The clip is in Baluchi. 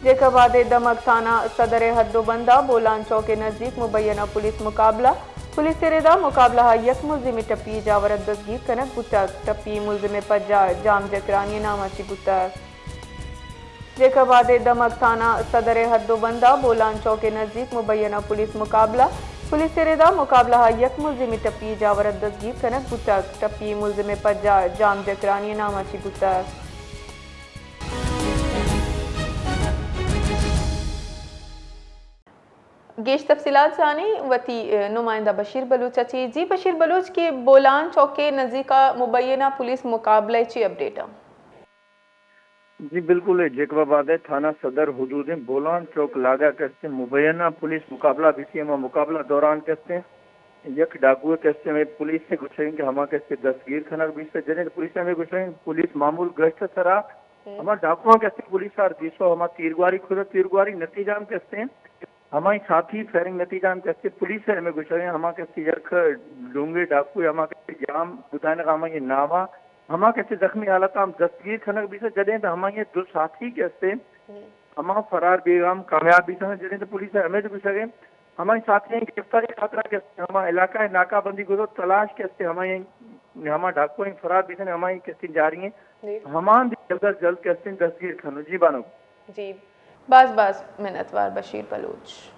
جیکب آباد ءِ دمگ تھانہ صدر ءِ حد ءُ بند ءَ بولان چوک ءِ نزیک مبینہ پولیس مقابلہ، پولیس ءِ رد ءَ مقابلہ ءَ یک ملزمے ٹپی جاور ءَ دزگیر کنگ بوتگ، ٹپی ملزم ءِ پجار جام جکرانی ءِ نام ءَ چہ بوتگ۔ جیکب آباد ءِ دمگ تھانہ صدر ءِ حد ءُ بند ءَ بولان چوک ءِ نزیک مبینہ پولیس مقابلہ، پولیس ءِ رد ءَ مقابلہ ءَ یک ملزمے ٹپی جاور ءَ دزگیر کنگ بوتگ، ٹپی ملزم ءِ پجار جام جکرانی ءِ نام ءَ چہ بوتگ۔ گیش تفصیلات زانیں وتی، ء، نمائندہ بشیر بلوچ ءَ چہ۔ جی بشیر بلوچ، کہ بولان چوک ءِ نزیک ءَ مبینہ پولیس مقابلہ ءِ چی اپڈیٹ ءَ؟ جی بالکل، اے جیکب آباد ءِ تھانہ صدر حدود ءِ بولان چوک لاگا کہ استیں مبینہ پولیس مقابلہ بیتی، ہما مقابلہ دوران کہ استیں یک ڈاکو کہ استیں ہمے پولیس ءَ گوشگ کہ ہما کہ استیں دستگیر کنگ بیتہ، جنیں پولیس ءَ ہمے گوشگ، پولیس معمول گشت ءِ سرا ہما ڈاکواں کہ استیں پولیس ءَ دیستہ، ہما تیرگواری کتہ، تیرگواری نتیجہ ہم کہ استیں ہمائی ساتھی فائرنگ نتیجہ ہم کہ استیں پولیس ءَ ہمے گوشگ، ہما کہ استیں یک ڈونگے ڈاکو ہما کہ استیں جام بوتائینگ ہمائی نام ءَ، ہما کہ استیں زخمی حالت ءَ ہم دستگیر کنگ بیتہ، جنیں ہمائی دو ساتھی کہ استیں ہما فرار بیگ ءَ ہم کامیاب بیتہ، جنیں پولیس ءَ ہمے گوشگ، ہمائی ساتھیانی گرفتاری خاطرا کہ استیں ہما علاقہ ءَ ناکہ بندی کتہ، تلاش کہ استیں ہمائی ہما ڈاکو فرار بیتہ، ہمائی کہ استیں جاری ایں، ہمان دی جلد از جلد کہ استیں دستگیر کنو۔ جی بانک۔ جی، باز باز منتوار بشیر بلوچ۔